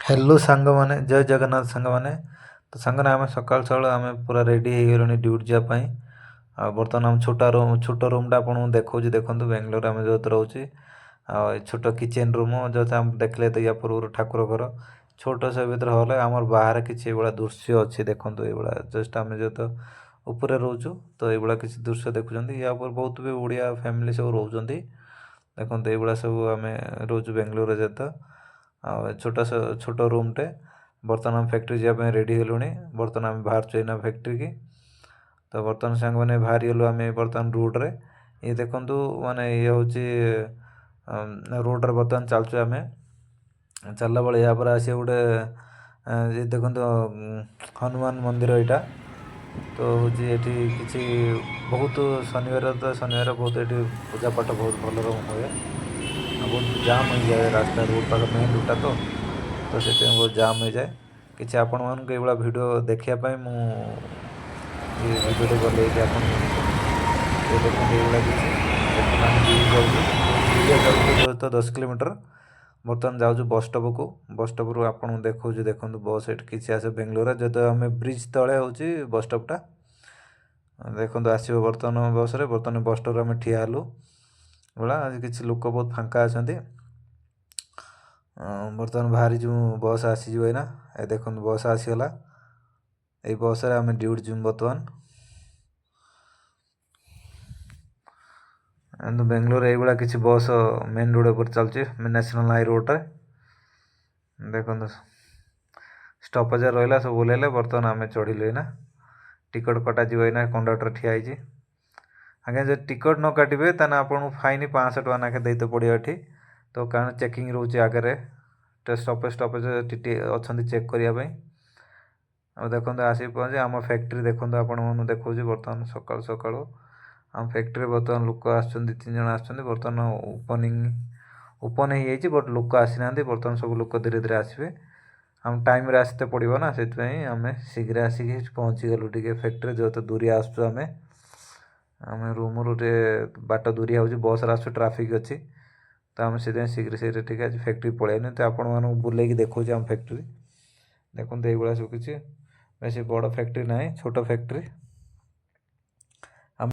Hello ସାଙ୍ଗମାନେ, ଜୟ ଜଗନ୍ନାଥ ସାଙ୍ଗମାନେ। ତ ସାଙ୍ଗମାନେ, ଆମେ ସକାଳୁ ସକାଳୁ ଆମେ ପୁରା ରେଡ଼ି ହେଇଗଲୁଣି ଡ୍ୟୁଟି ଯିବା ପାଇଁ। ଆଉ ବର୍ତ୍ତମାନ ଆମ ଛୋଟ ରୁମ୍, ଛୋଟ ରୁମ୍ଟା ଆପଣଙ୍କୁ ଦେଖାଉଛି, ଦେଖନ୍ତୁ। ବାଙ୍ଗଲୋରରେ ଆମେ ଯେଉଁଥିରେ ରହୁଛି, ଆଉ ଏ ଛୋଟ କିଚେନ୍ ରୁମ୍ ଯେଉଁଥିରେ ଆମେ ଦେଖିଲେ ତ ୟା ପୂର୍ବରୁ ଠାକୁର ଘର ଛୋଟ, ସେ ଭିତରେ ହଲେ ଆମର ବାହାରେ କିଛି ଏଇଭଳିଆ ଦୃଶ୍ୟ ଅଛି, ଦେଖନ୍ତୁ ଏଇଭଳିଆ। ଜଷ୍ଟ ଆମେ ଯେହେତୁ ଉପରେ ରହୁଛୁ, ତ ଏଇଭଳିଆ କିଛି ଦୃଶ୍ୟ ଦେଖୁଛନ୍ତି। ୟା ଉପରେ ବହୁତ ବି ଓଡ଼ିଆ ଫ୍ୟାମିଲି ସବୁ ରହୁଛନ୍ତି। ଦେଖନ୍ତୁ, ଏଇଭଳିଆ ସବୁ ଆମେ ରହୁଛୁ ବାଙ୍ଗଲୋରରେ ଯେହେତୁ। ଆଉ ଏ ଛୋଟ ଛୋଟ ରୁମ୍ଟେ। ବର୍ତ୍ତମାନ ଆମେ ଫ୍ୟାକ୍ଟ୍ରି ଯିବା ପାଇଁ ରେଡ଼ି ହେଲୁଣି। ବର୍ତ୍ତମାନ ଆମେ ବାହାରୁଛୁ ଏଇନା ଫ୍ୟାକ୍ଟ୍ରିକି। ତ ବର୍ତ୍ତମାନ ସାଙ୍ଗମାନେ, ବାହାରିଗଲୁ ଆମେ ବର୍ତ୍ତମାନ ରୋଡ଼ରେ। ଇଏ ଦେଖନ୍ତୁ, ମାନେ ଇଏ ହେଉଛି ରୋଡ଼ରେ ବର୍ତ୍ତମାନ ଚାଲୁଛୁ ଆମେ। ଚାଲିଲା ବେଳେ ୟା ପରେ ଆସିବ ଗୋଟେ, ଇଏ ଦେଖନ୍ତୁ, ହନୁମାନ ମନ୍ଦିର ଏଇଟା। ତ ହେଉଛି ଏଠି କିଛି ବହୁତ ଶନିବାର, ତ ଶନିବାର ବହୁତ ଏଠି ପୂଜାପାଠ ବହୁତ ଭଲରେ ହୁଏ। ଆଉ ବହୁତ ଜାମ୍ ହେଇଯାଏ ରାସ୍ତା, ରୋଡ଼ ପାଖ ମେନ୍ ରୋଡ଼ଟା ତ ସେଥିପାଇଁ ବହୁତ ଜାମ୍ ହେଇଯାଏ। କିଛି ଆପଣମାନଙ୍କୁ ଏଇଭଳିଆ ଭିଡ଼ିଓ ଦେଖିବା ପାଇଁ ମୁଁ ଏ ଭିଡ଼ିଓଟେ ବନେଇକି ଆପଣମାନଙ୍କୁ। ଏ ଦେଖନ୍ତୁ, ଏଇଭଳିଆ କିଛି ଦେଖନ୍ତୁ। ଆମେ ଡ୍ୟୁଟି ଯାଉଛୁ, ଦୁରିଆ ଯାଉଛୁ ତ, 10 କିଲୋମିଟର। ବର୍ତ୍ତମାନ ଯାଉଛୁ ବସ୍ ଷ୍ଟପକୁ। ବସ୍ ଷ୍ଟପରୁ ଆପଣଙ୍କୁ ଦେଖାଉଛି, ଦେଖନ୍ତୁ, ବସ୍ ଏଠି କିଛି ଆସେ ବେଙ୍ଗଲୋରରେ। ଯେହେତୁ ଆମେ ବ୍ରିଜ୍ ତଳେ ହେଉଛି ବସ୍ ଷ୍ଟପଟା। ଦେଖନ୍ତୁ, ଆସିବ ବର୍ତ୍ତମାନ ବସ୍ରେ। ବର୍ତ୍ତମାନ ବସ୍ ଷ୍ଟପରେ ଆମେ ଠିଆ ହେଲୁ ଭଳିଆ। ଆଜି କିଛି ଲୋକ ବହୁତ ଫାଙ୍କା ଅଛନ୍ତି। ବର୍ତ୍ତମାନ ବାହାରିଯିବୁ, ବସ୍ ଆସିଯିବ ଏଇନା। ଏ ଦେଖନ୍ତୁ, ବସ୍ ଆସିଗଲା। ଏଇ ବସ୍ରେ ଆମେ ଡ୍ୟୁଟି ଯିବୁ ବର୍ତ୍ତମାନ। ବାଙ୍ଗଲୋର ଏଇଭଳିଆ କିଛି ବସ୍ ମେନ୍ ରୋଡ଼ ଉପରେ ଚାଲୁଛି, ନ୍ୟାସନାଲ୍ ହାଇ ରୋଡ଼ରେ। ଦେଖନ୍ତୁ, ଷ୍ଟପେଜ ରହିଲା, ସବୁ ଓହ୍ଲେଇଲେ। ବର୍ତ୍ତମାନ ଆମେ ଚଢ଼ିଲୁ। ଏଇନା ଟିକଟ କଟାଯିବ। ଏଇନା କଣ୍ଡକ୍ଟର ଠିଆ ହେଇଛି। ଆଜ୍ଞା, ଯଦି ଟିକଟ ନ କାଟିବେ, ତାହେଲେ ଆପଣଙ୍କୁ ଫାଇନ୍ 500 ଟଙ୍କା ଲେଖା ଦେଇତେ ପଡ଼ିବ ଏଠି ତ, କାରଣ ଚେକିଂ ରହୁଛି ଆଗରେ। ଷ୍ଟପେଜ ଷ୍ଟପେଜ ଟି ଅଛନ୍ତି ଚେକ୍ କରିବା ପାଇଁ। ଆଉ ଦେଖନ୍ତୁ, ଆସିକି ପହଞ୍ଚି ଆମ ଫ୍ୟାକ୍ଟ୍ରି। ଦେଖନ୍ତୁ, ଆପଣମାନଙ୍କୁ ଦେଖାଉଛି ବର୍ତ୍ତମାନ ସକାଳୁ ସକାଳୁ ଆମ ଫ୍ୟାକ୍ଟ୍ରିରେ ବର୍ତ୍ତମାନ ଲୋକ ଆସୁଛନ୍ତି, ଦୁଇ ତିନି ଜଣ ଆସୁଛନ୍ତି। ବର୍ତ୍ତମାନ ଓପନିଂ ଓପନ୍ ହେଇଯାଇଛି, ବଟ୍ ଲୋକ ଆସିନାହାନ୍ତି। ବର୍ତ୍ତମାନ ସବୁ ଲୋକ ଧୀରେ ଧୀରେ ଆସିବେ। ଆମ ଟାଇମ୍ରେ ଆସିତେ ପଡ଼ିବ ନା, ସେଥିପାଇଁ ଆମେ ଶୀଘ୍ର ଆସିକି ପହଞ୍ଚିଗଲୁ ଟିକେ ଫ୍ୟାକ୍ଟ୍ରି। ଯେହେତୁ ଦୂରିଆ ଆସୁଛୁ ଆମେ, ଆମେ ରୁମ୍ରୁ ଟିକେ ବାଟ ଦୂରିଆ ହେଉଛି, ବସ୍ରେ ଆସୁଛୁ, ଟ୍ରାଫିକ୍ ଅଛି, ତ ଆମେ ସେଥିପାଇଁ ଶୀଘ୍ର ଶୀଘ୍ର ଟିକେ ଆଜି ଫ୍ୟାକ୍ଟ୍ରି ପଳେଇନୁ। ତ ଆପଣମାନଙ୍କୁ ବୁଲେଇକି ଦେଖାଉଛି ଆମ ଫ୍ୟାକ୍ଟ୍ରି। ଦେଖନ୍ତୁ, ଏଇଭଳିଆ ସବୁ କିଛି। ବେଶୀ ବଡ଼ ଫ୍ୟାକ୍ଟ୍ରି ନାହିଁ, ଛୋଟ ଫ୍ୟାକ୍ଟ୍ରି।